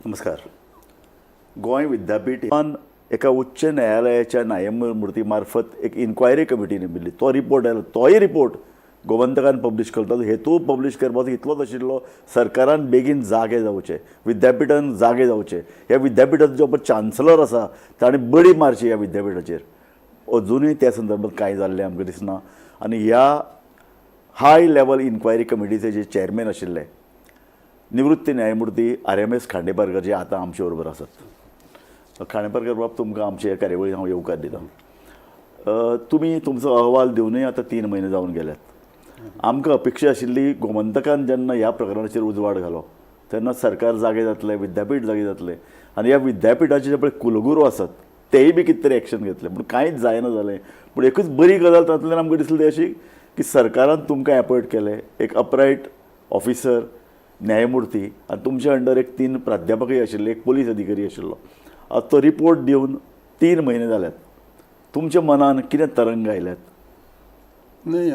नमस्कार. गोंय विद्यापीठ एका उच्च न्यायालयाच्या न्यायमूर्ती मार्फत एक इन्क्वायरी कमिटी नेमिल्ली. तो रिपोर्ट आयलो. तोय रिपोर्ट गोमंतकान पब्लिश करता. हेतू पब्लिश करपाचो इतलोच आशिल्लो, सरकारान बेगीन जागे जावचें, विद्यापिठान जागे जावचें. ह्या विद्यापिठाचो जो पळय चान्सलर आसा ताणें बडी मारची ह्या विद्यापिठाचेर. अजुनूय त्या संदर्भात कांय जाल्लें आमकां दिसना. आनी ह्या हाय लेवल इन्क्वायरी कमिटीचे जे चेअरमॅन आशिल्ले निवृत्ती न्यायमूर्ती आर.एम.एस. खांडेपारकर, जे आतां आमचे बरोबर आसात. खांडेपारकर बाब, तुमकां आमचे हे कार्यावळीक हांव येवकार दितां. तुमी तुमचो अहवाल दिवनूय आतां 3 म्हयने जावन गेल्यात. आमकां अपेक्षा आशिल्ली, गोमंतकान जेन्ना ह्या प्रकरणाचेर उजवाड घालो तेन्ना सरकार जागे जातलें, विद्यापीठ जागे जातलें आनी ह्या विद्यापिठाचे जे पळय कुलगुरू आसात तेय बी कितें तरी एक्शन घेतले. पूण कांयच जायना जालें. पूण एकूच बरी गजाल तातूंतल्यान आमकां दिसली ती अशी की सरकारान तुमकां एपॉयंट केलें एक अपरायट ऑफिसर, न्यायमूर्ती, आनी तुमच्या अंडर एक तीन प्राध्यापकय आशिल्ले, एक पोलीस अधिकारी आशिल्लो. आतां तो रिपोर्ट दिवन 3 म्हयने जाल्यात. तुमच्या मनान कितें तरंग आयल्यात? न्ही,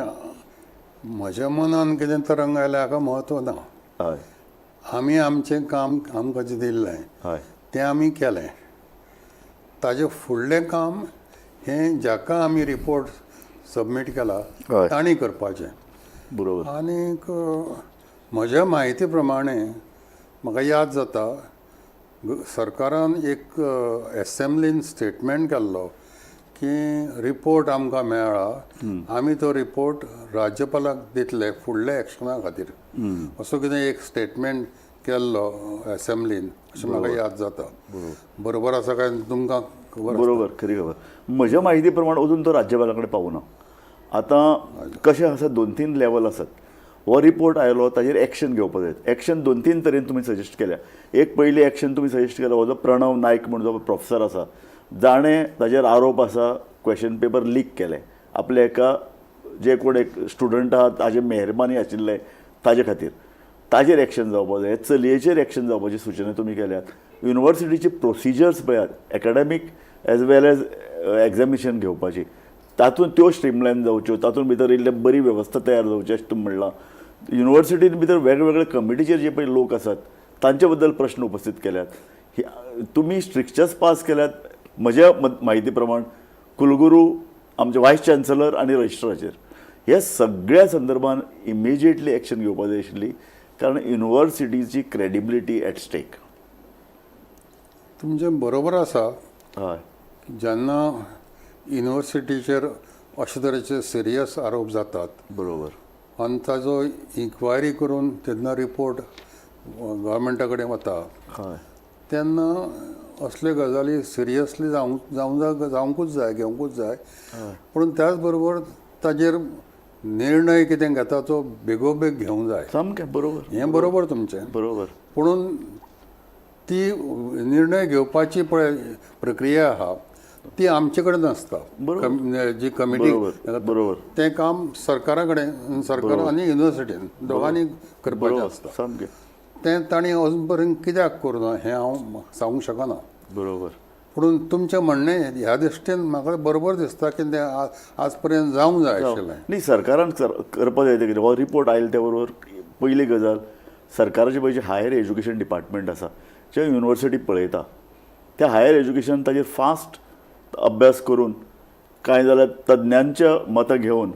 म्हज्या मनान कितें तरंग आयल्या हाका म्हत्व ना. आमी आमचें काम आमकां जें दिल्लें तें आमी केलें. ताजें फुडलें काम हें जाका आमी रिपोर्ट सबमीट केला तांणी करपाचें. आनीक म्हज्या म्हायती प्रमाणे म्हाका याद जाता, सरकारान एक एसेंब्लीन स्टेटमेंट केल्लो की रिपोर्ट आमकां मेळ्ळा, आमी तो रिपोर्ट राज्यपालाक दितले फुडल्या एक्शना खातीर, असो कितें एक स्टेटमेंट केल्लो एसेंब्लीन अशें म्हाका याद जाता. बरोबर आसा काय तुमकां खबर आसा? बरोबर, खरी खबर. म्हज्या म्हायती प्रमाण अजून तो राज्यपाला कडेन पावना. आतां कशें आसा, दोन तीन लेवल आसात. हो रिपोर्ट आयलो, ताजेर एक्शन घेवपाक जाय. एक्शन दोन तीन तरेन तुमी सजेस्ट केल्या. एक पयली एक्शन तुमी सजेस्ट केला, हो जो प्रणव नायक म्हूण जो प्रोफेसर आसा, जाणें ताजेर आरोप आसा क्वेशन पेपर लीक केले आपल्या एका जे कोण एक स्टुडंट आहा ताजे मेहरबानी आशिल्ले ताजे खातीर, ताजेर एक्शन जावपाक जाय. चलयेचेर एक्शन जावपाची सुचना तुमी केल्यात. युनिवर्सिटीची प्रोसिजर्स पळयात, academic as well as examination घेवपाची, तातूंत त्यो स्ट्रीमलायन जावच्यो, तातूंत भितर इल्ले बरी वेवस्था तयार जावची अशें तुमी म्हणलां. युनिवर्सिटीन भितर वेगवेगळे कमिटीचेर जे पळय लोक आसात तांचे बद्दल प्रश्न उपस्थित केल्यात. तुमी स्ट्रिक्चर्स पास केल्यात म्हज्या म्हायती प्रमाण कुलगुरू, आमचे वायस चान्सलर आनी रजिस्ट्राचेर. हे सगळ्या संदर्भान इमिजिएटली एक्शन घेवपाक जाय आशिल्ली, कारण युनिवर्सिटीची क्रेडिबिलिटी एट स्टेक. तुमचें बरोबर आसा. जेन्ना युनिवर्सिटीचेर अशे तरेचे सिरियस आरोप जातात आनी ताजो इन्क्वायरी करून तेन्ना रिपोर्ट गव्हर्मेंटा कडेन वता, तेन्ना असल्यो गजाली सिरियसली जावंक जावंक जाय, जावंकूच जाय, घेवंकूच जाय. पूण त्याच बरोबर ताजेर निर्णय कितें घेता तो बेगोबेग घेवंक जाय. सामकें बरोबर. हें बरोबर तुमचें. पुणून ती निर्णय घेवपाची पळय प्रक्रिया आहा ती आमचे कडेन नासता. जी कमिटी बरोबर बरोबर तें काम सरकारा कडेन, सरकार आनी युनिवर्सिटीन दोगांनी करपाचें आसता. तें तांणी अजून पर्यंत कित्याक करूना हें हांव सांगूंक शकना. पुणून तुमचें म्हणणें ह्या दृश्टीन म्हाका बरोबर दिसता की तें आज पर्यंत जावंक जाय आशिल्लें. न्ही, सरकारान करपाक जाय तें कितें, हो रिपोर्ट आयले त्या बरोबर पयली गजाल, सरकाराचे पळय जे हायर एज्युकेशन डिपार्टमेंट आसा, जे युनिवर्सिटी पळयता, त्या हायर एज्युकेशन ताजेर फास्ट अभ्यास करून, कांय जाल्यार तज्ञांच्या मतां घेवन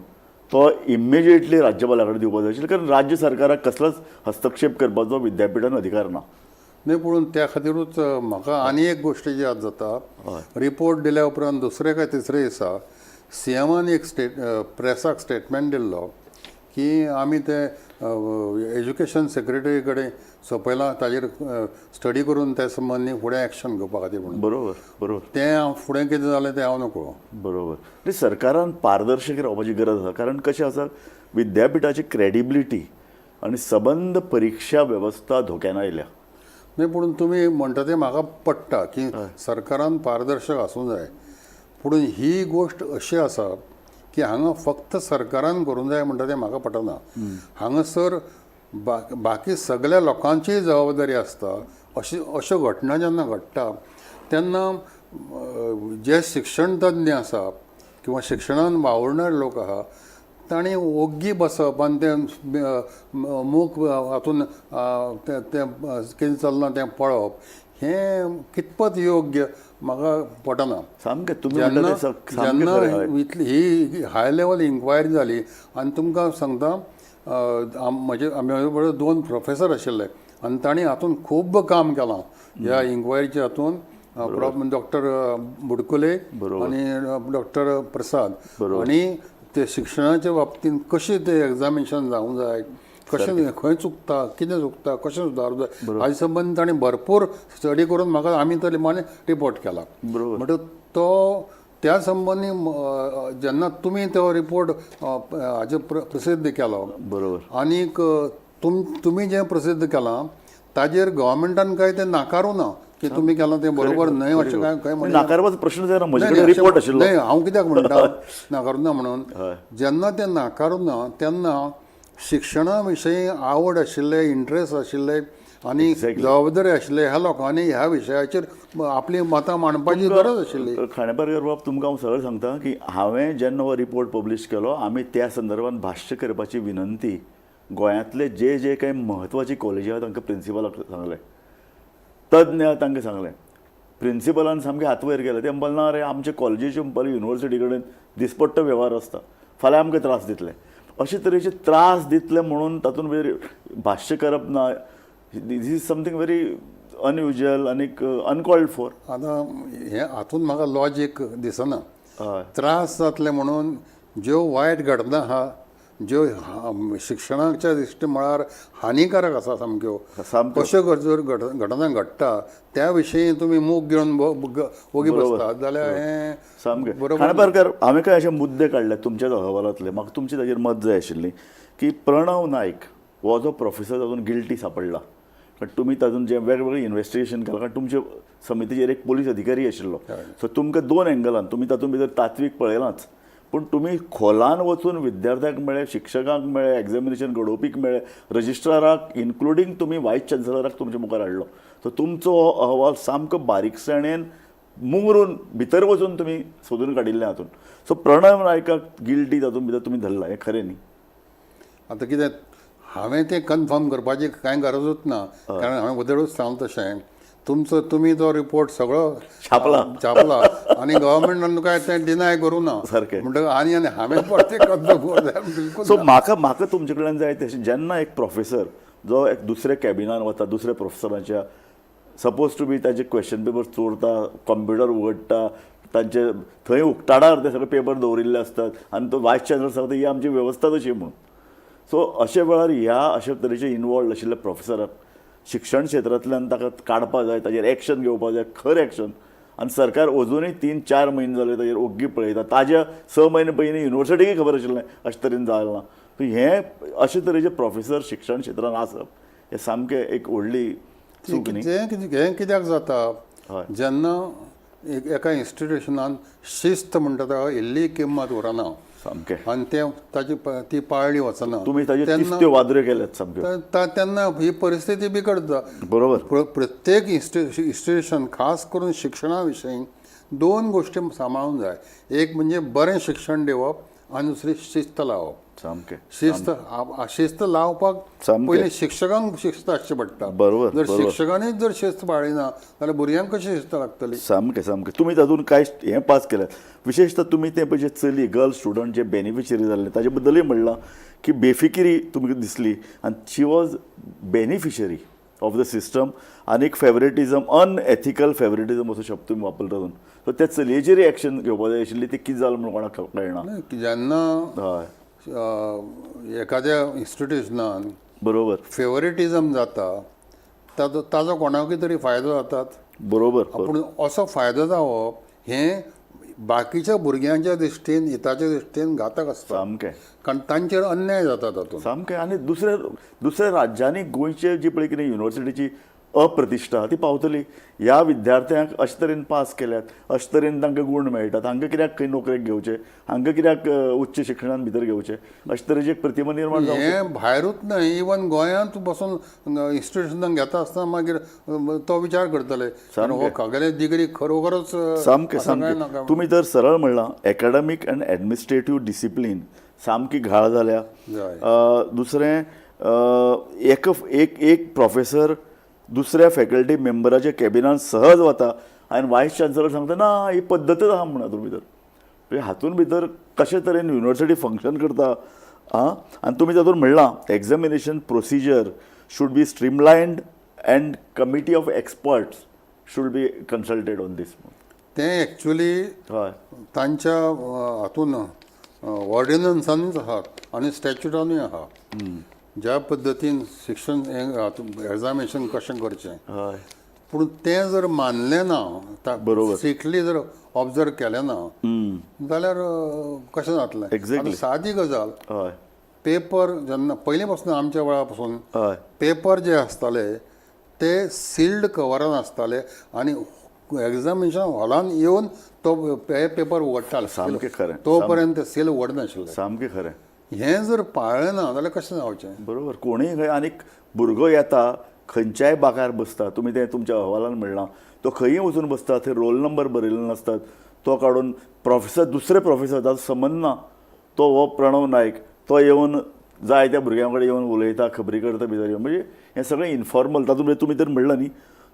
तो इमिजिएटली राज्यपाला कडेन दिवपाक जाय आशिल्लो, कारण राज्य सरकाराक कसलोच हस्तक्षेप करपाचो विद्यापिठान अधिकार ना. न्ही, पुणून त्या खातीरूच म्हाका आनी एक गोश्टीची याद जाता. रिपोर्ट दिल्या उपरांत दुसरे काय तिसरे दिसा सीएमान एक प्रेसाक स्टेटमेंट दिल्लो की आमी ते एज्युकेशन सेक्रेटरी कडेन सोंपयलां, ताजेर स्टडी करून त्या संबंदी फुडें एक्शन घेवपा खातीर म्हणून. बरोबर बरोबर तें फुडें कितें जालें तें हांव नकळो. बरोबर. न्ही, सरकारान पारदर्शक रावपाची गरज आसा, कारण कशें आसा, विद्यापिठाची क्रेडिबिलिटी आनी सबंद परिक्षा वेवस्था धोक्यान आयल्या. न्ही, पूण तुमी म्हणटा तें म्हाका पट्टा की सरकारान पारदर्शक आसूंक जाय. पूण ही गोश्ट अशी आसा की हांगा फक्त सरकारान करूंक जाय म्हणटा तें म्हाका पटना. हांगासर बाकी सगल्या लोकांचीय जबाबदारी आसता. अशी अश्यो घटना जेन्ना घडटा तेन्ना जे शिक्षण तज्ञ आसा किंवा शिक्षणान वावुरणारे लोक आहा तांणी ओग्गी बसप आनी तें मूक हातून तें तें कितें चल्लां तें पळोवप हें कितपत योग्य म्हाका पटना. सामकें तुमी म्हणटा जेन्ना तें सामकें जेन्ना खरें. हय. इतली ही हाय लेवल इन्क्वायरी जाली आनी तुमकां सांगता, म्हजे म्हजे बरोबर दोन प्रोफेसर आशिल्ले आनी तांणी हातून खूब्ब काम केलां ह्या इन्क्वायरीच्या हातून. डॉक्टर बुडकुले आनी डॉक्टर प्रसाद. आनी ते शिक्षणाच्या बाबतींत कशें ते एग्जामिनेशन जावंक जाय, कशें खंय चुकता, कितें चुकता, कशें सुदारूंक जाय, हाजे संबंद ताणें भरपूर स्टडी करून म्हाका आमी तरी माने रिपोर्ट केला. म्हणटकच तो त्या संबंदी जेन्ना तुमी तो रिपोर्ट हाजे प्रसिद्ध केलो आनीक तुमी जें प्रसिद्ध केलां ताजेर गव्हर्मेंटान काय तें नाकारूं ना की तुमी केलां तें बरोबर न्हय अशें काय खंय म्हणलें? नाकारपाचो प्रश्न जायना, म्हजे नाही, कडेन नाही, रिपोर्ट आशिल्लो. नाही, हांव कित्याक म्हणटा नाकारूं ना म्हणून, जेन्ना तें नाकारूं ना तेन्ना शिक्षणा विशयी आवड आशिल्ले, इंट्रस्ट आशिल्ले आनी जबाबदारी आशिल्ले ह्या लोकांनी ह्या विशयाचेर आपली मतां मांडपाची गरज आशिल्ली. खांडेपारकर बाब, तुमकां हांव सरळ सांगता की हांवें जेन्ना हो रिपोर्ट पब्लीश केलो, आमी त्या संदर्भात भाश्य करपाची विनंती गोंयांतले जे जे कांय म्हत्वाची कॉलेजी आहा तांकां प्रिंसिपलाक सांगलें, तज्ञ आहा तांकां सांगलें. प्रिंसिपलान सामकें हात वयर केले, ते म्हणपाक ना रे, आमचे कॉलेजीचे म्हणपाक युनिवर्सिटी कडेन दिसपट्टो वेव्हार आसता, फाल्यां आमकां त्रास दितले, अशे तरेचे त्रास दितले म्हणून तातूंत भितर भाश्य करप ना, this is something very unusual आनीक अनकॉल्ड फॉर. आतां हें हातूंत म्हाका लॉजीक दिसना. त्रास जातले म्हणून ज्यो वायट घटना आहा, ज्यो शिक्षणाच्या दृश्टी म्हळ्यार हानिकारक आसा सामक्यो, अश्यो जर घटना घडटा त्या विशयी तुमी मूक घेवन ओगी बसता जाल्यार हें सामकें. बरोबर. खांडेपारकर, हांवें कांय अशे मुद्दे काडले तुमच्याच अहवालांतले, म्हाका तुमची ताजेर मत जाय आशिल्ली की प्रणव नायक हो जो प्रोफेसर तातूंत गिल्टी सांपडला, कारण तुमी तातूंत जें वेगवेगळें इन्वेस्टिगेशन केलां, कारण तुमचे समितीचेर एक पोलीस अधिकारी आशिल्लो, सो तुमकां दोन एंगलान तुमी तातूंत भितर तात्वीक पळयलांच, पूण तुमी खोलान वचून विद्यार्थ्यांक मेळ्ळे, शिक्षकांक मेळ्ळे, एग्जामिनेशन घडोवपीक मेळ्ळे, रजिस्ट्राराक इन्क्लुडींग तुमी वायस चान्सलराक तुमच्या मुखार हाडलो. सो तुमचो हो अहवाल सामको बारीकसाणेन मुंगरून भितर वचून तुमी सोदून काडिल्लें हातूंत. सो प्रणव नायकाक गिल्टी तातूंत भितर तुमी धरला, हें खरें न्ही? आतां कितें हांवें तें कन्फर्म करपाची कांय गरजूच ना, कारण हांवें वदळूच सांगलें तशें तुमचो तुमी तो रिपोर्ट सगळो छापला. छापला आनी गव्हर्मेंटान काय तें डिनाय करूं ना. सारकें. म्हणटकच आनी आनी हांवें परतें कन्फर्म करूं जाय बिलकूल. सो म्हाका म्हाका तुमचे कडल्यान जाय तशें, जेन्ना एक प्रोफेसर जो एक दुसऱ्या कॅबिनान वता, दुसऱ्या प्रोफेसराच्या सपोज टू बी ताजे क्वेश्चन पेपर चोरता, कंप्युटर उगडटा, तांचे थंय उक्ताडार ते सगळे पेपर दवरिल्ले आसतात आनी तो वायस चान्सलर सांगता ही आमची वेवस्था तशी म्हणून. सो अशे वेळार ह्या अशे तरेचे इनवॉल्ड आशिल्ल्या प्रोफेसराक शिक्षण क्षेत्रांतल्यान ताका काडपा जाय, ताजेर एक्शन घेवपा जाय, खर एक्शन. आनी सरकार अजुनूय 3-4 म्हयने जाले ताजेर ओग्गी पळयता. ताज्या 6 म्हयने पयलीं युनिवर्सिटीकय खबर आशिल्लें अशे तरेन जालें ना. सो हें अशे तरेचे प्रोफेसर शिक्षण क्षेत्रांत आसप हें सामकें एक व्हडली चूक न्ही? हें कित्याक जाता, जेन्ना एका इन्स्टिट्युशनान शिस्त म्हणटा ताका इल्ली किंमत उरना सामकें आनी तें ताजी ती पाळली वचना, तुमी ताजेर तिस्त्यो वादऱ्यो केल्यात सामक्यो. तेन्ना ही परिस्थिती बिकट जाता. बरोबर. प्रत्येक इन्स्टिट्युशन खास करून शिक्षणा विशयी दोन गोश्टी सांबाळूंक जाय. एक म्हणजे बरें शिक्षण दिवप आनी दुसरी शिस्त लावप. सामकें. शिस्त शिस्त लावपाक पयलीं शिक्षकांक शिस्त आसची पडटा. बरोबर. जर शिक्षकांनीच जर शिस्त पाळ्ळी ना जाल्यार भुरग्यांक कशी शिस्त लागतली? सामकें सामकें. तुमी तातूंत कांय हें पास केल्यात, विशेशतः तुमी तें पळय जे चली गर्ल स्टुडंट जे बेनिफिशरी जाल्ले ताजे बद्दलूय म्हणलां की बेफिकिरी तुमकां दिसली आनी she was beneficiary of the system आनी एक फेवरेटिजम, अनएथिकल फेवरेटिजम असो शब्द तुमी वापरला तातूंत. सो त्या चलयेचेरय एक्शन घेवपा जाय आशिल्ली, ती कितें जालें म्हणून कोणाक कळना. जेन्ना हय एखाद्या इन्स्टिट्युशनान बरोबर फेवरेटिजम जाता ताजो ताजो कोणाकूय तरी फायदो जातात. बरोबर पूण असो फायदो जावप हें बाकीच्या भुरग्यांच्या दृश्टीन, हिताच्या दृश्टीन घातक आसता. सामकें. कारण तांचेर अन्याय जाता तातूंत. सामकें. आनी दुसऱ्या दुसऱ्या राज्यांनी गोंयचे जी पळय कितें युनिवर्सिटीची अप्रतिश्ठा ती पावतली. ह्या विद्यार्थ्यांक अशे तरेन पास केल्यात, अशे तरेन तांकां गूण मेळटात, हांकां कित्याक खंय नोकरेक घेवचें, हांकां कित्याक उच्च शिक्षणान भितर घेवचें, अशे तरेची एक प्रतिमा निर्माण जावंक हें भायरूच न्हय, इवन गोंयांत बसून इन्स्टिट्युशनाक घेता आसतना मागीर तो विचार करतले कारण हो सगळे डिग्री खरोखरच सामकें आसा काय सामकें. ना. तुमी तर सरळ म्हणलां एकाडमीक अँड एडमिनिस्ट्रेटीव डिसिप्लीन सामकी घाळ जाल्या. जाय. दुसरें, एक एक एक प्रोफेसर दुसऱ्या फॅकल्टी मेंबराच्या कॅबिनान सहज वता आनी वायस चान्सलर सांगता ना ही पद्दतच आहा म्हूण हातूंत भितर. म्हणजे हातूंत भितर कशे तरेन युनिवर्सिटी फंक्शन करता आं. आनी तुमी तातूंत म्हणलां examination procedure should be streamlined and committee of experts should be consulted on this. तें एक्चुली हय. तांच्या हातून ऑर्डिनन्सांनीच आहा आनी स्टॅच्युटानूय आहा, ज्या पद्दतीन शिक्षण एग्जामिनेशन कशें करचें. हय. पूण तें जर मानलें ना, बरोबर. स्ट्रिक्टली जर ऑब्जर्व केलें ना जाल्यार कशें जातलें? Exactly. आतां सादी गजाल, हय. पेपर जेन्ना पयलीं पासून आमच्या वेळा पासून हय. पेपर जे आसताले ते सिल्ड कवरान आसताले आनी एग्जामिनेशन हॉलान येवन तो पेपर उगडटाले. सामकें खरें. तो पर्यंत सील उगडनाशिल्लें. सामकें खरें. हें जर पाळ्ळें ना जाल्यार कशें जावचें? बरोबर. कोणूय खंय आनीक भुरगो येता खंयच्याय बाकार बसता, तुमी तें तुमच्या अहवालान म्हणलां, तो खंयूय वचून बसता, थंय रोल नंबर बरयल्ले नासतात, तो काडून प्रोफेसर दुसरे प्रोफेसर ताचो संबंद ना, तो हो प्रणव नायक तो येवन जाय त्या भुरग्यां कडेन येवन उलयता, खबरी करता भितर येवन. म्हणजे हें सगळें इनफॉर्मल. तातूंत भितर तुमी तर म्हणलां न्ही,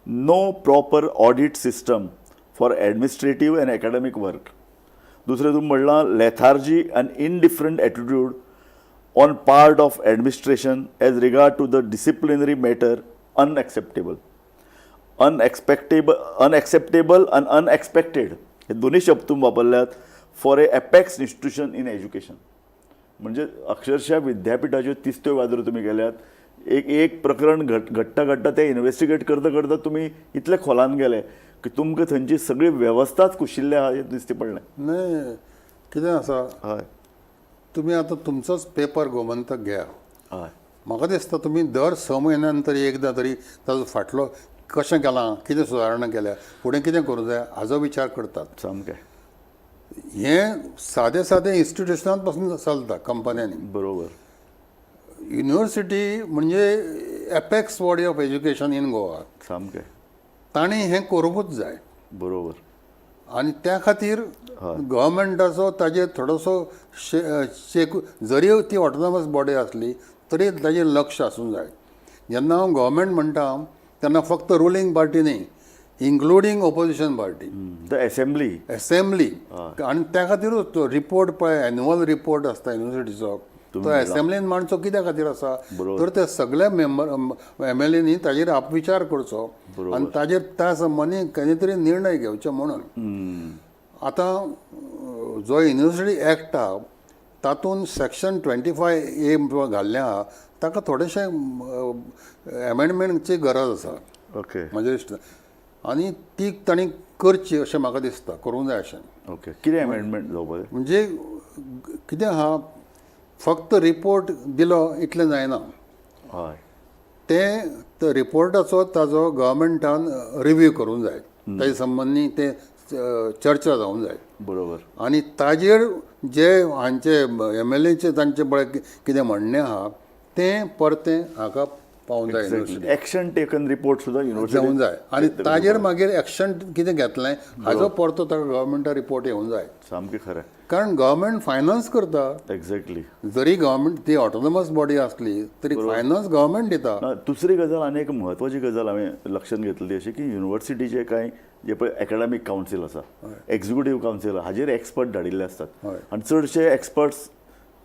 no proper audit system for administrative and academic work. दुसरें तुमी म्हणलां lethargy and indifferent attitude on part of administration as regard to the disciplinary matter unacceptable. Unacceptable and unexpected हे दोन्ही शब्द तुम्ही वापरल्यात for a apex institution in education. म्हणजे अक्षरशः विद्यापीठाच्यो तिस्त्यो वादरो तुमी गेल्यात. एक एक प्रकरण घडटा घडटा तें इन्वेस्टिगेट करता करता तुमी इतले खोलान गेले की तुमकां थंयची सगळी वेवस्थाच कुशिल्ली आहा हें दिश्टी पडलें. न्हय, कितें आसा, हय. तुमी आतां तुमचोच पेपर गोमंतक घेया. हय. म्हाका दिसता तुमी दर 6 म्हयन्यान तरी एकदां तरी ताजो फाटलो कशें केलां, कितें सुदारणा केल्या, फुडें कितें करूंक जाय हाजो विचार करतात. सामकें. हें सादे सादे इन्स्टिट्युशनांत पासून चलता, कंपन्यांनी. बरोबर. युनिवर्सिटी म्हणजे apex body of education in Goa. सामकें. तांणी हें करूंकूच जाय. बरोबर. आनी त्या खातीर गव्हर्मेंटाचो ताजेर थोडोसो शेक, जरी ती ऑटोनॉमस बॉडी आसली तरी ताजेर लक्ष आसूंक जाय. जेन्ना हांव गव्हर्मेंट म्हणटा तेन्ना फक्त रुलींग पार्टी न्ही, including opposition party, the assembly, assembly. आनी त्या खातीरूच तो रिपोर्ट पळय, एन्युअल रिपोर्ट आसता युनिवर्सिटीचो, तो एसेंब्लीन मांडचो कित्या खातीर आसा तर ते सगळे मेंबर एमएलएनी ताजेर आपविचार करचो आनी ताजेर त्या संबंदी केन्ना तरी निर्णय घेवचो म्हणून. आतां जो युनिवर्सिटी एक्ट आहा तातूंत सेक्शन 25A घाल्लें आहा, ताका थोडेशें एमेंडमेंटची गरज आसा. ओके. म्हज्या दिश्टीन, आनी ती तांणी करची अशें म्हाका दिसता, करूंक जाय अशें. ओके, कितें एमेंडमेंट जावपाचें? म्हणजे कितें आहा, फक्त रिपोर्ट दिलो इतलें जायना. हय. तें रिपोर्टाचो ताजो गव्हर्मेंटान रिव्यू करूंक जाय, ताजे संबंदी तें चर्चा जावंक जाय. बरोबर. आनी ताजेर जे हांचे एमएलएचे तांचे पळय कितें म्हणणें आहा तें परतें हाका पावूंक जाय university. एक्शन टेकन रिपोर्ट सुद्दां युनिवर्सिटी जावंक जाय आनी ताजेर मागीर एक्शन कितें घेतलें हाजो परतो ताका गव्हर्मेंटा रिपोर्ट येवंक जाय. सामकें खरें. कारण गव्हर्मेंट फायनान्स करता. एक्झॅक्टली. जरी गव्हर्मेंट ती ऑटोनॉमस बॉडी आसली तरी फायनान्स गव्हर्मेंट दिता. दुसरी गजाल आनी एक म्हत्वाची गजाल हांवें लक्षांत घेतली अशी की युनिवर्सिटीचे कांय जे पळय एकाडेमीक कावन्सील आसा, एक्झिक्युटीव कावन्सील, हाजेर एक्सपर्ट धाडिल्ले आसतात. आनी चडशे एक्सपर्ट्स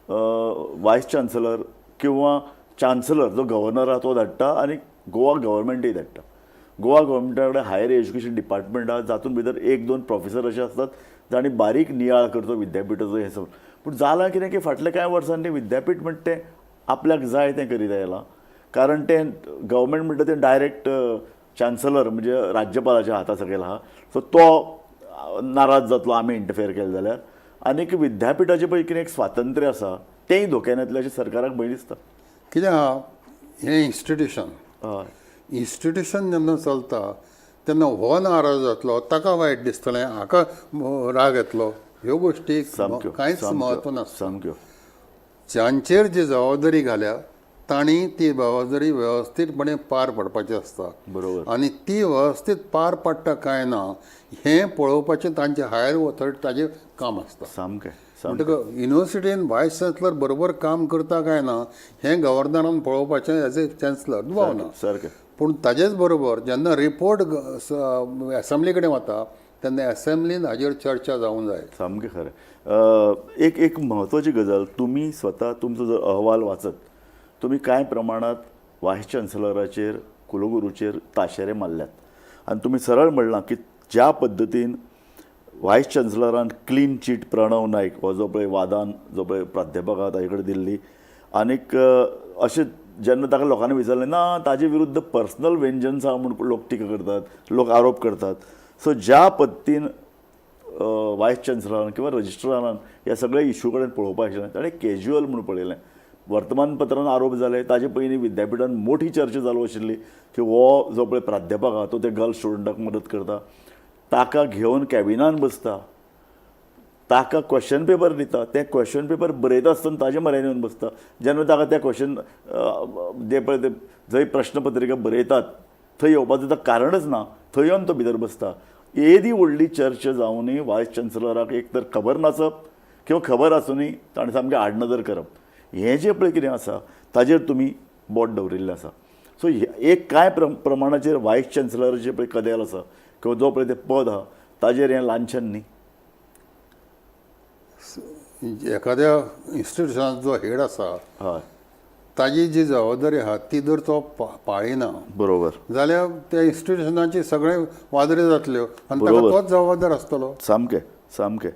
वायस चान्सलर किंवा चान्सलर जो गव्हर्नर आहा तो धाडटा आनी गोवा गव्हर्मेंटूय धाडटा. गोवा गव्हर्मेंटा कडेन हायर एज्युकेशन डिपार्टमेंट आहा, जातून भितर 1-2 प्रोफेसर अशे आसतात जांणी बारीक नियाळ करचो विद्यापिठाचो हें सगळें. पूण जालां कितें की फाटल्या कांय वर्सांनी विद्यापीठ म्हणटा तें आपल्याक जाय तें करीत आयलां, कारण तें गव्हर्मेंट म्हणटा तें डायरेक्ट चान्सलर म्हणजे राज्यपालाच्या हाता सकयल आहा, सो तो नाराज जातलो आमी इंटरफेयर केलें जाल्यार. आनीक विद्यापिठाचें पळय कितें एक स्वातंत्र्य आसा तेंय धोक्यान येतलें अशें सरकाराक भंय दिसता. कितें आहा हें इन्स्टिट्युशन, हय. इन्स्टिट्युशन जेन्ना चलता तेन्ना हो नाराज जातलो, ताका वायट दिसतलें, हाका राग येतलो, ह्यो गोश्टी कांयच म्हत्व नासता. सामक्यो. जांचेर जी जबाबदारी घाल्या तांणी ती जबाबदारी वेवस्थीतपणे पार पडपाची आसता. बरोबर. आनी ती वेवस्थीत पार पडटा काय ना हें पळोवपाचें तांचें हायर ऑथॉरिटी ताजें काम आसता. सामकें म्हणटकच युनिवर्सिटीन वायस चान्सलर बरोबर काम करता काय ना हें गव्हर्नरान पळोवपाचें एज ए चान्सलर, दुबाव ना. सारकें. पूण ताजेच बरोबर जेन्ना रिपोर्ट एसेंब्ली कडेन वता तेन्ना एसेंब्लीन हाजेर चर्चा जावंक जाय. सामकें खरें. एक एक म्हत्वाची गजाल, तुमी स्वता तुमचो जर अहवाल वाचत तुमी कांय प्रमाणांत वायस चान्सलराचेर, कुलगुरूचेर ताशेरे मारल्यात आनी तुमी सरळ म्हणलां की ज्या पद्दतीन voice चान्सलरान clean chit Pranav Naik हो जो पळय वादान जो पळय प्राध्यापक आहा ताजे कडेन दिल्ली, आनीक अशें जेन्ना ताका लोकांनी विचारलें ना ताजे विरुद्ध पर्सनल वेंजन्स आहा म्हूण लोक टिका करतात, लोक आरोप करतात. सो ज्या पद्दतीन वायस चान्सलरान किंवा रजिस्ट्रारान ह्या सगळ्या इशू कडेन पळोवपाक आशिल्लें, ताणें कॅज्युअल म्हूण पळयलें. वर्तमानपत्रान आरोप जाले, ताजे पयलीं विद्यापिठान मोठी चर्चा चालू आशिल्ली की हो जो पळय प्राध्यापक आहा तो त्या गर्ल स्टुडंटाक मदत करता, ताका घेवन कॅबिनान बसता, ताका क्वेश्चन पेपर दिता, ते क्वेश्चन पेपर बरयता आसतना ताजे म्हऱ्यान येवन बसता. जेन्ना ताका त्या क्वेश्चन जे पळय ते जंय प्रश्नपत्रिका बरयतात थंय येवपाचें ताका कारणच ना, थंय येवन तो भितर बसता. येदी व्हडली चर्चा जावनूय वायस चान्सलराक एक तर खबर नासप किंवा खबर आसुनूय ताणें सामकें आडनदर करप, हें जें पळय कितें आसा ताजेर तुमी बोट दवरिल्लें आसा. सो एक कांय प्रमाणाचेर वायस चान्सलराचें पळय कदेल आसा किंवा जो पळय तें पद आहा ताजेर हें लांछन न्ही. एखाद्या इन्स्टिट्युशनाचो जो हेड आसा हय, ताजी जी जबाबदारी आहा ती जर तो पाळिना बरोबर जाल्यार त्या इन्स्टिट्युशनाची सगळे वादऱ्यो जातल्यो आनी ताका तोच जबाबदार आसतलो. सामकें सामकें.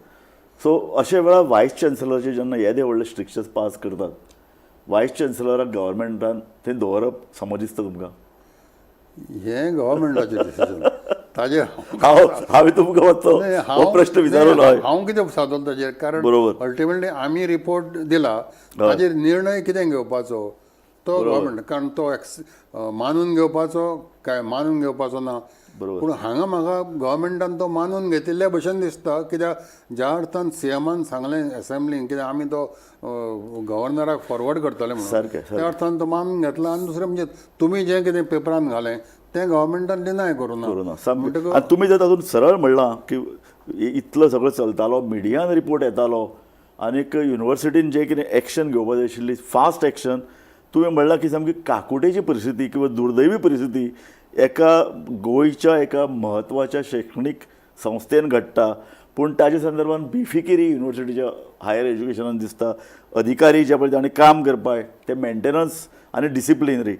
सो अशे वेळार वायस चान्सलराचे जेन्ना येदे व्हडले स्ट्रिक्चर्स पास करतात, वायस चान्सलराक गव्हर्मेंटान थंय दवरप समज दिसता तुमकां? हें गव्हर्मेंटाचें डिसिजन, ताजेर हांवें तुमकां मातसो हो प्रश्न विचारलो. हांव कितें सादलो ताजेर, कारण बरोबर अल्टिमेटली आमी रिपोर्ट दिला ताजेर निर्णय कितें घेवपाचो तो गव्हर्मेंट, कारण तो मानून घेवपाचो काय मानून घेवपाचो ना. पूण हांगा म्हाका गव्हर्मेंटान तो मानून घेतिल्ल्या भशेन दिसता, कित्याक ज्या अर्थान सीएमान सांगलें एसेंब्लीन कित्याक आमी तो गव्हर्नराक फॉरवर्ड करतले म्हणून, त्या अर्थान तो मानून घेतला. आनी दुसरें म्हणजे तुमी जें कितें पेपरान घालें तें गव्हर्मेंटान डिनाय करूं ना. आनी तुमी जर तातूंत सरळ म्हणलां की इतलो सगळो चलतालो, मिडियान रिपोर्ट येतालो आनीक युनिवर्सिटीन जें कितें एक्शन घेवपाक जाय आशिल्ली फास्ट एक्शन, तुवें म्हणलां की सामकी काकुटेची परिस्थिती किंवा दुर्दैवी परिस्थिती एका गोंयच्या एका म्हत्वाच्या शैक्षणीक संस्थेन घडटा, पूण ताजे संदर्भान बेफिकिरी युनिवर्सिटीच्या हायर एज्युकेशनान दिसता. अधिकारी जे पळय तांणी काम करपाक ते मेंटेनन्स आनी डिसिप्लिनरी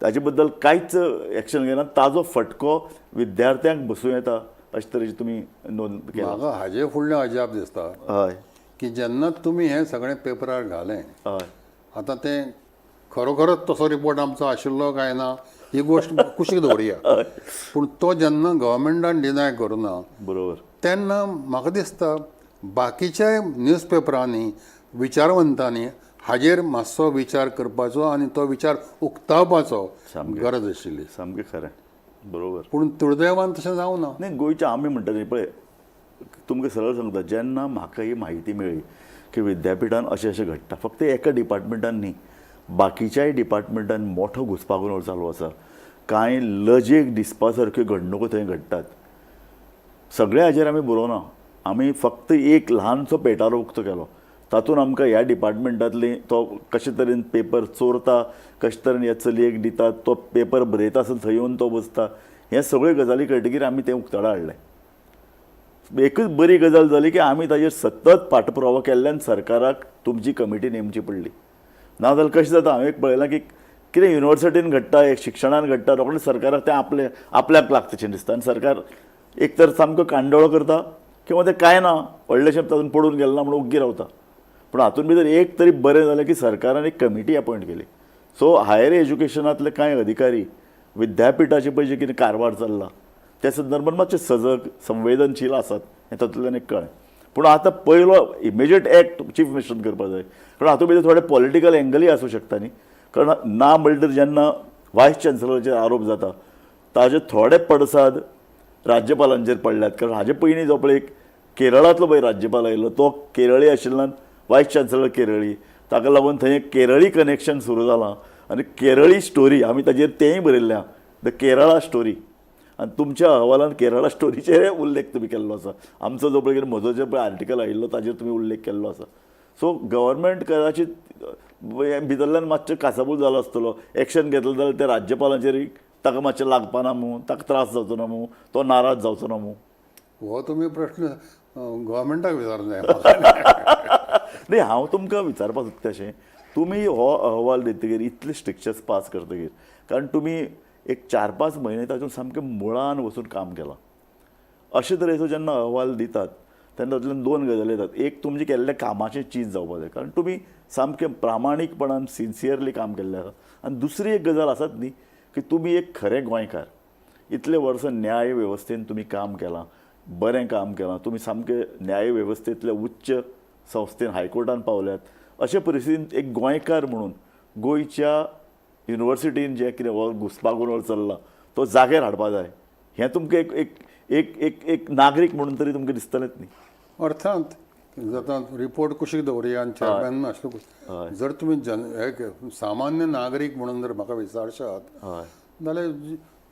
ताजे बद्दल कांयच एक्शन घेना, ताजो फटको विद्यार्थ्यांक बसूं येता अशे तरेची तुमी नोंद केला. म्हाका हाजे फुडलें अजाप दिसता हय की जेन्ना तुमी हें सगळें पेपरार घालें, हय, आतां तें खरोखरच तसो रिपोर्ट आमचो आशिल्लो काय ना ही गोश्ट कुशीक दवरुया, पूण तो जेन्ना गव्हर्मेंटान डिनाय करूना बरोबर, तेन्ना म्हाका दिसता बाकीच्या न्यूजपेपरांनी विचारवंतांनी हाजेर मातसो विचार करपाचो आनी तो विचार उक्तावपाचो गरज आशिल्ली. सामकें खरें, बरोबर. पूण दुर्दैवान तशें जावना. न्ही, गोंयच्या आमी म्हणटा न्ही पळय, तुमकां सरळ सांगता, जेन्ना म्हाका ही म्हायती मेळ्ळी की विद्यापिठान अशें अशें घडटा, फक्त एका डिपार्टमेंटान न्ही, बाकीच्याय डिपार्टमेंटान मोठो घुस्पागोंदळ चालू आसा, कांय लजेक दिसपा सारक्यो घडणुको थंय घडटात. सगळ्या हाजेर आमी बरोवना, आमी फक्त एक ल्हानसो पेटारो उक्तो केलो, तातूंत आमकां ह्या डिपार्टमेंटांतली तो कशे तरेन पेपर चोरता, कशे तरेन ह्या चलयेक दिता, तो पेपर बरयता आसतना थंय येवन तो बसता, हे सगळ्यो गजाली कळटकीर आमी तें उक्ताडा हाडलें. एकूच बरी गजाल जाली की आमी ताजेर सतत पाठपुरावो केल्ल्यान सरकाराक तुमची कमिटी नेमची पडली. नाजाल्यार कशें जाता, हांवें एक पळयलां की कितें युनिवर्सिटीन घडटा, एक शिक्षणान घडटा, रोखडें सरकाराक तें आपलें आपल्याक लागताशें दिसता आनी सरकार एक तर सामको कांडोळो करता किंवा तें कांय ना व्हडलेशें तातूंत पडून गेलें ना म्हणून ओग्गी रावता. पूण हातूंत भितर एक तरी बरें जालें की सरकारान एक कमिटी अपॉयंट केली. सो हायर एज्युकेशनांतले कांय अधिकारी विद्यापिठाचे पळय जे कितें कारभार चल्ला त्या संदर्भात मातशे सजग संवेदनशील आसात हें तातूंतल्यान एक कळ्ळें. पूण आतां पयलो इमिजिएट एक्ट चीफ मिनिस्टरान करपाक जाय, कारण हातूंत भितर थोडे पॉलिटिकल एंगलय आसूं शकता न्ही. कारण ना म्हणल्यार तर जेन्ना वायस चान्सलराचेर आरोप जाता ताजे थोडे पडसाद राज्यपालांचेर पडल्यात. कारण हाजे पयलीं जो पळय एक केरळांतलो पळय राज्यपाल आयिल्लो तो केरळी आशिल्ल्यान वायस चान्सलर केरळी, ताका लागून थंय एक केरळी कनेक्शन सुरू जालां आनी केरळी स्टोरी आमी ताजेर तेंय बरयल्लें आहा, the Kerala story. आनी तुमच्या अहवालान केरळा स्टोरीचेरय उल्लेख तुमी केल्लो आसा. आमचो जो पळय कितें म्हजो जो पळय आर्टिकल आयिल्लो ताजेर तुमी उल्लेख केल्लो आसा. सो गव्हर्मेंट कदाचित भितरल्यान मातशें काचाबूल जालो आसतलो, एक्शन घेतलें जाल्यार त्या राज्यपालाचेर ताका मातशें लागपाना मूं, ताका त्रास जावचो ना मूं, तो नाराज जावचो ना मूं? हो तुमी प्रश्न गव्हर्मेंटाक विचारूंक जाय. न्ही, हांव तुमकां विचारपाक सोदता अशें, तुमी हो अहवाल दितकीर इतले स्ट्रिक्चर्स पास करतकीर, कारण तुमी एक 4-5 म्हयने तातूंत सामकें मुळान वचून काम केलां, अशे तरेचो जेन्ना अहवाल दितात तेन्ना तातूंतल्यान दोन गजाली येतात. एक, तुमचें केल्ल्या कामाचें चीज जावपाक जाय, कारण तुमी सामकें प्रामाणीकपणान सिन्सियरली काम केल्लें आसा. आनी दुसरी एक गजाल आसात न्ही की तुमी एक खरें गोंयकार, इतले वर्सां न्याय वेवस्थेन तुमी काम केलां, बरें काम केलां, तुमी सामकें न्याय वेवस्थेंतल्या उच्च संस्थेन हायकोर्टान पावल्यात. अशे परिस्थितीन एक गोंयकार म्हणून गोंयच्या युनिवर्सिटीन जें कितें हो घुस्पागोंदळ चल्ला तो जाग्यार हाडपा जाय, हें तुमकां एक एक एक एक एक नागरीक म्हणून तरी तुमकां दिसतलेंच न्ही. अर्थांत जाता रिपोर्ट कुशीक दवरुया आनी चेअरमॅन आसलो, जर तुमी जन एक सामान्य नागरीक म्हणून जर म्हाका विचारशात जाल्यार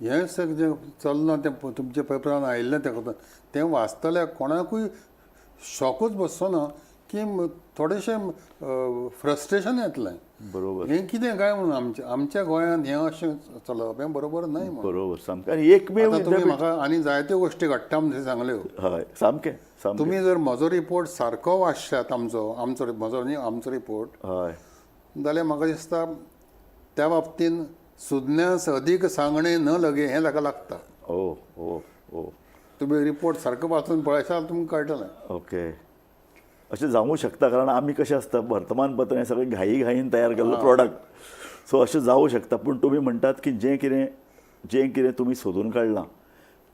हें सगळें जें चल्लां तें तुमच्या पेपरान आयिल्लें तें तें वाचतल्याक कोणाकूय शॉकूच बसचो ना की थोडेशें फ्रस्ट्रेशन येतलें. बरोबर. हें कितें काय म्हणून आमच्या आमच्या गोंयांत हें अशें चलप हें बरोबर न्हय म्हणून. बरोबर, सामकें. आनी एकमेव आतां तुमी म्हाका आनी जायत्यो गोश्टी घडटा म्हणून सांगल्यो. हय, सामकें सामकें. तुमी जर म्हजो रिपोर्ट सारको वाचशात, आमचो आमचो म्हजो न्ही आमचो रिपोर्ट, जाल्यार म्हाका दिसता त्या बाबतीन सुज्ञास अदीक सांगणें न लगे हें ताका लागता. ओ ओ ओ तुमी रिपोर्ट सारको वाचून पळयशात तुमकां कळटलें. ओके, अशें जावूं शकता, कारण आमी कशें आसता वर्तमानपत्र हें सगळें घाई घाईन तयार केल्लो प्रोडक्ट, सो अशें जावूं शकता. पूण तुमी म्हणटात की जें कितें तुमी सोदून काडलां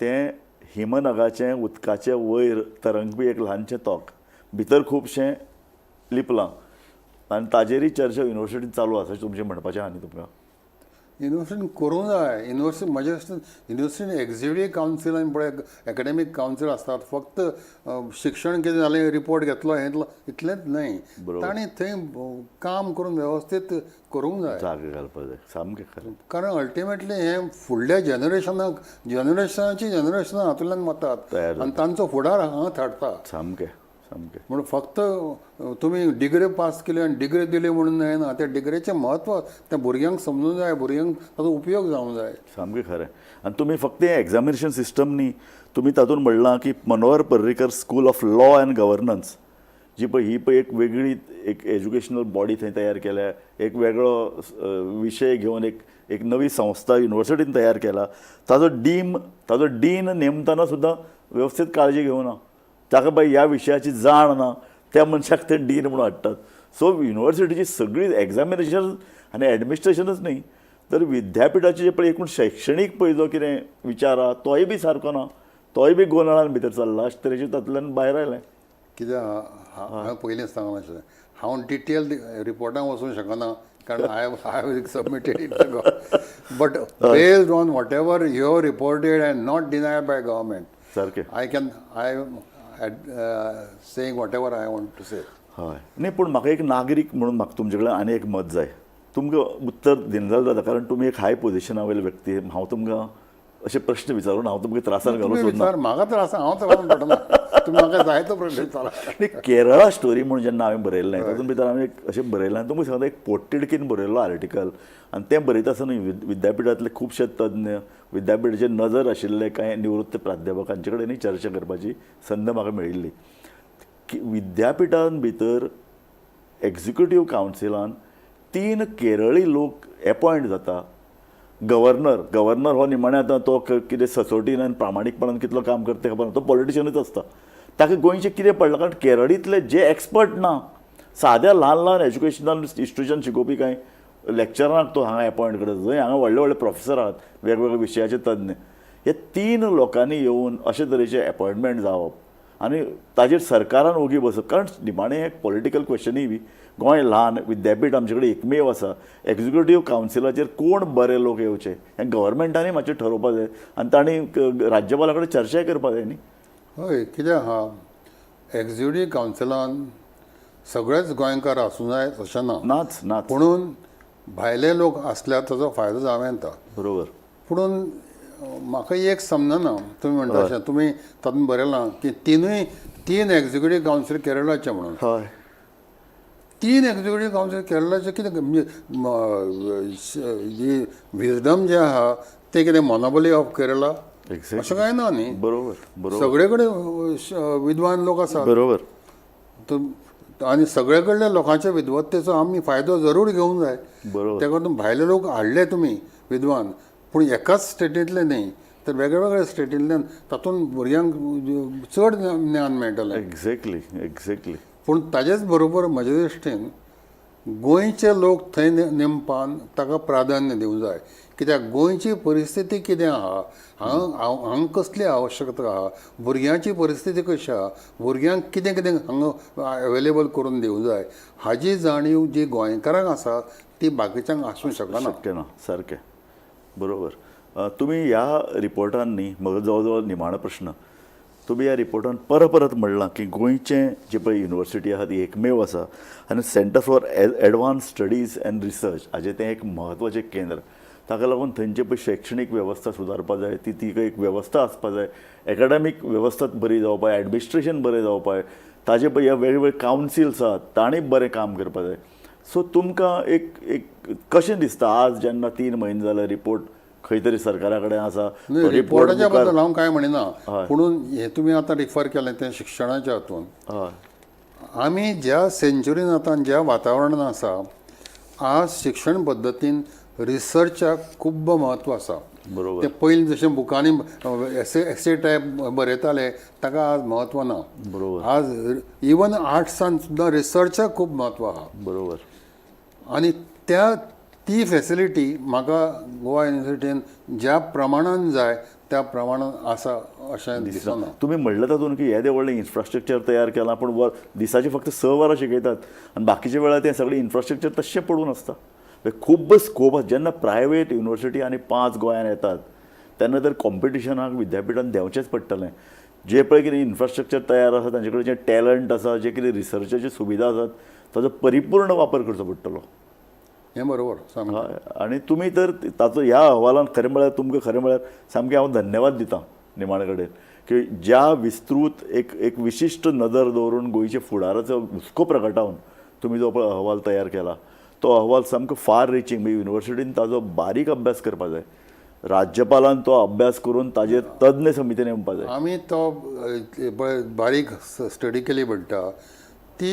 तें हिमनगाचें उदकाचें वयर तरंगपी एक ल्हानशें तोक, भितर खुबशें लिपलां आनी ताजेरय चर्चा युनिवर्सिटीन चालू आसा अशें तुमचें म्हणपाचें आहा न्ही तुमकां? युनिवर्सिटीन करूंक जाय. युनिवर्सिटी म्हजें युनिवर्सिटीन एग्जिक्युटीव कावन्सील आनी पळय एकाडेमीक कावन्सील आसतात. फक्त शिक्षण कितें जालें, रिपोर्ट घेतलो, हें इतलेंच न्हय, तांणी थंय काम करून वेवस्थीत करूंक जाय, जागे घालपाक जाय. सामकें खरें. कारण अल्टिमेटली हें फुडल्या जनरेशनाक, जनरेशनाची जनरेशनां हातूंतल्यान वतात तयार आनी तांचो फुडार हांगा थारता. सामकें सामकें. म्हणून फक्त तुमी डिग्री पास केली आनी डिग्री दिली म्हणून जायना, त्या डिग्रीचें म्हत्व त्या भुरग्यांक समजूंक जाय, भुरग्यांक ताचो उपयोग जावंक जाय. सामकें खरें. आनी तुमी फक्त हें एग्जामिनेशन सिस्टम न्ही, तुमी तातूंत म्हणलां की Manohar Parrikar school of law and governance जी पळय ही पळय एक वेगळी एक एज्युकेशनल बॉडी थंय तयार केल्या, एक वेगळो विशय घेवन एक एक नवी संस्था युनिवर्सिटीन तयार केला. ताजो डीन नेमतना सुद्दां वेवस्थीत काळजी घेवना, ताका बाय ह्या विशयाची जाण ना, त्या मनशाक ते डीन म्हणून हाडटात. सो युनिवर्सिटीची सगळी एग्जामिनेशन आनी एडमिनिस्ट्रेशनच न्ही तर विद्यापिठाचे जे पळय एकूण शैक्षणीक पळय जो कितें विचार आहा तोय बी सारको ना, तोय बी गोंदळान भितर चल्ला अशे तरेचे तातूंतल्यान भायर आयलें. कित्याक, हांवें पयलींच सांगलां अशें, हांव डिटेल रिपोर्टान वचूंक शकना कारण I have submitted it, but based on whatever you have reported and not denied by government, I saying whatever I want to say. हय, न्ही, पूण म्हाका एक नागरीक म्हणून म्हाका तुमचे कडेन आनी एक मत जाय. तुमकां उत्तर दिना जाल्यार जाता, कारण तुमी एक हाय पोजिशना वयले व्यक्ती. हांव तुमकां अशे प्रश्न विचारून हांव तुमकां त्रासान घालूंक तुमी सोदना. विचार, म्हाका त्रास, हांव त्रासान पडना, तुमी म्हाका जाय तो प्रश्न विचारा. न्ही, केरळा स्टोरी म्हणून जेन्ना हांवें बरयल्लें तातूंत भितर हांवें एक अशें बरयलें आनी तुमकां सांगता, एक पोटतिडकीन बरयल्लो आर्टिकल. आनी तें बरयता आसतना विद्यापिठांतले खुबशे तज्ञ, विद्यापिठाचेर नजर आशिल्ले कांय निवृत्त प्राध्यापक हांचे कडेनूय चर्चा करपाची संद म्हाका मेळिल्ली की विद्यापिठान भितर एग्जिक्युटीव कावन्सिलान तीन केरळी लोक एपॉयंट जाता. गव्हर्नर हो निमाणें आतां तो कितें सचोटीन आनी प्रामाणीकपणान कितलो काम करता तें खबर ना, तो पॉलिटिशनूच आसता. ताका गोंयचें कितें पडलां? कारण केरळींतले जे एक्सपर्ट ना, साद्या ल्हान ल्हान एज्युकेशनल इन्स्टिट्युशन शिकोवपी कांय लेक्चरांक तो हांगा एपॉयंट करता, जंय हांगा व्हडले व्हडले प्रोफेसर आहात, वेगवेगळे विशयाचे तज्ञ. हे तीन लोकांनी येवन अशे तरेचे एपॉयंटमेंट जावप आनी ताजेर सरकारान ओगी बसप, कारण निमाणें हें पॉलिटिकल क्वेश्चनूय बी. गोंय ल्हान, विद्यापीठ आमचे कडेन एकमेव आसा. एग्जिक्युटीव कावन्सिलाचेर कोण बरे लोक येवचे हें गव्हर्मेंटानूय मातशें ठरोवपाक जाय आनी तांणी राज्यपाला कडेन चर्चाय करपाक जाय न्ही. हय, कितें आहा, एग्जिक्युटीव कावन्सिलान सगळेच गोंयकार आसूं जाय अशें ना. नाच नाच. पुणून भायले लोक आसल्यार ताचो फायदो जावं येता. पुणून म्हाका एक समजना, तुमी म्हणटा अशें, तुमी तातूंत बरयलां की तिनूय तीन एग्जिक्युटीव कावन्सील केरळाचे म्हणून. हय. तीन एग्जिक्युटीव कावन्सील केरळाचे कितें म्हणजे जी विजडम जें आहा तें कितें मोनोपोली ऑफ केरळा अशें कांय ना न्ही. बरोबर बरोबर. सगळे कडेन विद्वान लोक आसात. बरोबर. आनी सगळे कडल्या लोकांच्या विद्वत्तेचो आमी फायदो जरूर घेवंक जाय. बरोबर. त्या खातीर भायले लोक हाडले तुमी विद्वान, पूण एकाच स्टेटींतले न्ही तर वेगळे वेगळे स्टेटींतल्यान, तातूंत भुरग्यांक चड ज्ञान मेळटलें. Exactly exactly. पूण ताजेच बरोबर म्हज्या दृश्टीन गोंयचे लोक थंय नेमपान ताका प्राधान्य दिवंक जाय. कित्याक गोंयची परिस्थिती कितें आहा, हांगा हांगा कसली आवश्यकता आहा, भुरग्यांची परिस्थिती कशी आहा, भुरग्यांक कितें कितें हांगा अवेलेबल करून दिवंक जाय, हाजी जाणीव जी गोंयकारांक आसा ती बाकीच्यांक आसूंक शकना. शक्य ना. सारकें, बरोबर. तुमी ह्या रिपोर्टान न्ही, म्हजो जवळ जवळ निमाणो प्रश्न, तुमी ह्या रिपोर्टान परत परत म्हणलां की गोंयचें जी पळय युनिवर्सिटी आहा ती एकमेव आसा आनी centre for advance studies and research हाजें तें एक म्हत्वाचें केंद्र. ताका लागून थंयची पळय शैक्षणीक वेवस्था सुदारपा जाय, ती ती एक वेवस्था आसपा जाय, एकाडेमीक वेवस्था बरी जावपा जाय, एडमिनिस्ट्रेशन बरें जावपा जाय, ताजे पळय ह्या वेगवेगळे कावन्सिल्स आहात तांणी बरें काम करपा जाय. सो तुमकां एक एक कशें दिसता आज जेन्ना 3 म्हयने जाले रिपोर्ट खंय तरी सरकारा कडेन आसा? रिपोर्टाच्या बद्दल हांव कांय म्हणिना, पुणून हें तुमी आतां रिफर केलें तें शिक्षणाच्या हातून. आमी ज्या सेंच्युरीन आतां ज्या वातावरणान आसा, आज शिक्षण पद्दतीन रिसर्चाक खूब्ब म्हत्व आसा. बरोबर. ते पयलीं जशें बुकांनी एसे टायप बरयताले ताका आज म्हत्व ना. बरोबर. आज इवन आर्ट्सान सुद्दां रिसर्चाक खूब म्हत्व आहा. बरोबर. आनी त्या ती फेसिलिटी म्हाका गोवा युनिवर्सिटीन ज्या प्रमाणान जाय त्या प्रमाणान आसा अशें दिसना. तुमी म्हणलें तातूंत की येदें व्हडलें इन्फ्रास्ट्रक्चर तयार केलां, पूण दिसाची फक्त 6 वरां शिकयतात आनी बाकीच्या वेळार तें सगळें इन्फ्रास्ट्रक्चर तश्शें पडून आसता. खूब स्कोप आसा. जेन्ना प्रायवेट युनिवर्सिटी आनी 5 गोंयान येतात तेन्ना तर कॉम्पिटिशनाक विद्यापिठान देंवचेंच पडटलें. जे पळय कितें इन्फ्रास्ट्रक्चर तयार आसा, तांचे कडेन जें टॅलंट आसा, जे कितें रिसर्चाच्यो सुविधा आसात ताचो परिपूर्ण वापर करचो पडटलो. हें बरोबर सामकें. आनी तुमी तर ताचो ह्या अहवालान खरें म्हळ्यार तुमकां खरें म्हळ्यार सामकें हांव धन्यवाद दितां निमाणे कडेन की ज्या विस्तृत एक एक विशिश्ट नदर दवरून गोंयच्या फुडाराचो हुस्को प्रगटावन तुमी जो पळय अहवाल तयार केला तो अहवाल सामको फार रिचींग. म्हणजे युनिवर्सिटीन ताजो बारीक अभ्यास करपा जाय, राज्यपालान तो अभ्यास करून ताजेर तज्ञ समिती नेमपा जाय. आमी तो पळय बारीक स्टडी केली म्हणटा ती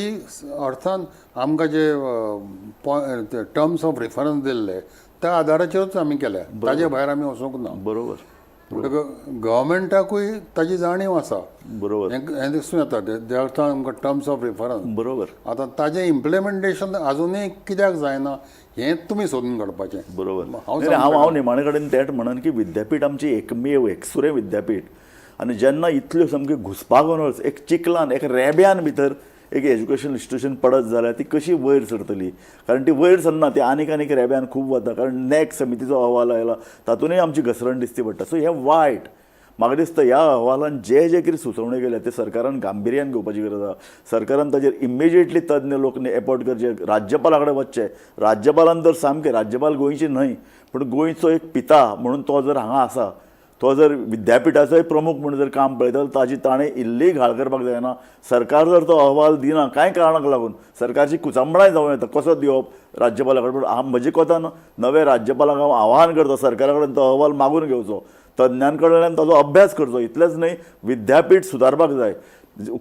अर्थान आमकां जे टर्म्स ऑफ रेफरन्स दिल्ले त्या आदाराचेरूच आमी केल्या, ताजे भायर आमी वचूंक ना. बरोबर. म्हणटकच गव्हर्मेंटाकूय ताजी जाणीव आसा. बरोबर. हें दिसून येता त्या अर्थान आमकां टर्म्स ऑफ रेफरन्स. बरोबर. आतां ताजें इम्प्लिमेंटेशन आजुनूय कित्याक जायना हें तुमी सोदून काडपाचें. बरोबर. हांव हांव निमाणे कडेन तेंच म्हणन की विद्यापीठ आमची एकमेव एकसुरें विद्यापीठ आनी जेन्ना इतल्यो सामक्यो घुस्पागोंदळ एक चिकलान एक रेब्यान भितर एक एज्युकेशन इन्स्टिट्यूशन पडत जाल्यार ती कशी वयर सरतली? कारण ती वयर सरना, ती आनीक आनीक रेब्यान खूब वता. कारण नॅक समितीचो अहवाल आयला तातूंतय आमची घसरण दिसती पडटा. सो हें वायट म्हाका दिसता. ह्या अहवालान जे जे कितें सुचोवण्यो केल्या ते सरकारान गांभिर्यान घेवपाची गरज आसा. सरकारान ताजेर इमिजिएटली तज्ञ लोक एपोर्ट करचे, राज्यपाला कडेन वचचे. राज्यपालान तर सामकें, राज्यपाल गोंयची न्हय पूण गोंयचो एक पिता म्हणून तो जर हांगा आसा, तो जर विद्यापिठाचोय प्रमुख म्हणून जर काम पळयता जाल्यार ताजी ताणें इल्लीय घाळ करपाक जायना. सरकार जर तो अहवाल दिना कांय कारणाक लागून सरकारची कुचंबणाय जावं येता, कसो दिवप राज्यपाला कडेन? पूण म्हजे कोतान नवे राज्यपालाक हांव आवाहन करता सरकारा कडेन तो अहवाल मागून घेवचो, तज्ञां कडल्यान ताजो अभ्यास करचो. इतलेंच न्हय, विद्यापीठ सुदारपाक जाय.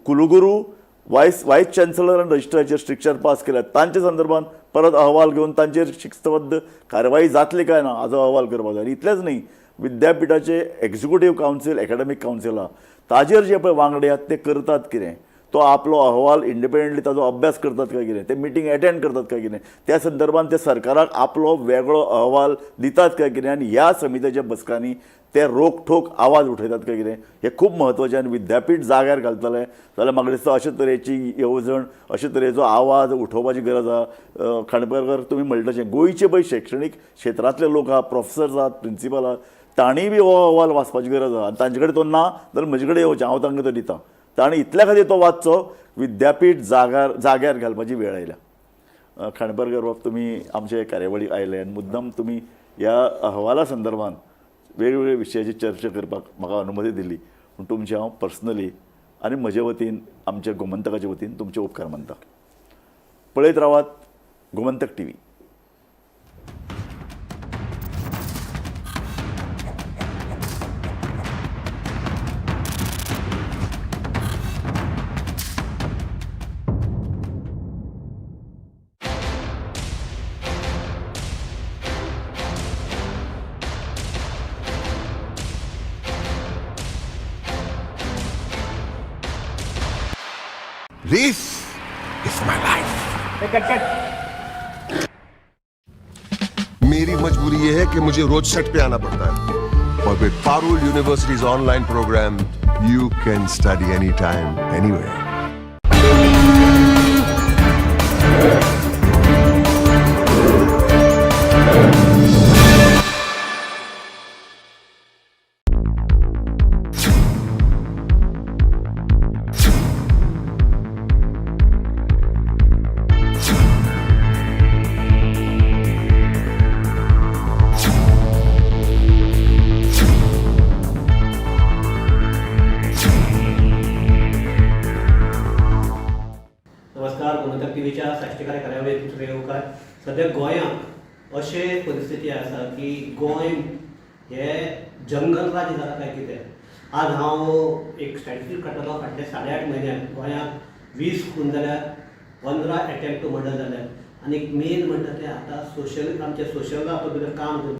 कुलगुरू वायस चान्सलर आनी रजिस्ट्राचेर स्ट्रिक्चर पास केल्या तांच्या संदर्भात परत अहवाल घेवन तांचेर शिस्तबद्ध कारवाई जातली काय ना हाजो अहवाल करपाक जाय. इतलेंच न्हय, विद्यापिठाचे एक्झिक्युटीव कावन्सील एकाडेमीक कावन्सील आहा ताजेर जे पळय वांगडी आहात ते करतात कितें, तो आपलो अहवाल इंडिपेंडंटली ताजो अभ्यास करतात काय कितें, ते मिटींग एटेंड करतात काय कितें, त्या संदर्भात ते सरकाराक आपलो वेगळो अहवाल दितात काय कितें आनी ह्या समितीच्या बसकांनी ते रोखठोक आवाज उठयतात काय कितें, हें खूब म्हत्वाचें. आनी विद्यापीठ जाग्यार घालतले जाल्यार म्हाका दिसता अशे तरेची येवजण, अशे तरेचो आवाज उठोवपाची गरज आहा. खांडेपारकर तुमी म्हणटा तशें गोंयचे पळय शैक्षणीक क्षेत्रांतले लोक आहा, प्रोफेसर्स आहात, प्रिंसिपल आहात, तांणी बी हो अहवाल वाचपाची गरज आहा. आनी तांचे कडेन तो ना जाल्यार म्हजे कडेन येवचें, हांव तांकां तो दिता. तांणी इतल्या खातीर तो वाचचो. विद्यापीठ जाग्यार घालपाची वेळ आयल्या. खांडेपारकर बाब, तुमी आमचे कार्यावळीक आयले आनी मुद्दम तुमी ह्या अहवाला संदर्भात वेगवेगळे विशयाची चर्चा करपाक म्हाका अनुमती दिली म्हूण तुमचे हांव पर्सनली आनी म्हजे वतीन, आमच्या गोमंतकाच्या वतीन तुमचे उपकार मानता. पळयत रावात Gomantak TV. This is my life. मेरी मजबूरी ये है कि मुझे रोज सेट पे आना पड़ता है और with Parul University's online program, you can study anytime, anywhere. नमस्कार, गोमंतक टीव्हीच्या साश्टीकार कार्यावळीत तुमचो येवकार. सद्या गोंयांत अशे परिस्थिती आसा की गोंय हे जंगल राज्य जाला काय कितें. आज हांव एक स्टॅटिस्टीक काडटलो. फाटल्या 8.5 म्हयन्यांत गोंयांत 20 खून जाल्यात, 15 एटेम्प्ट टू मर्डर जाल्यात आनी मेन म्हणटा तें आतां सोशल आमच्या सोशल हातूंत भितर काम करता.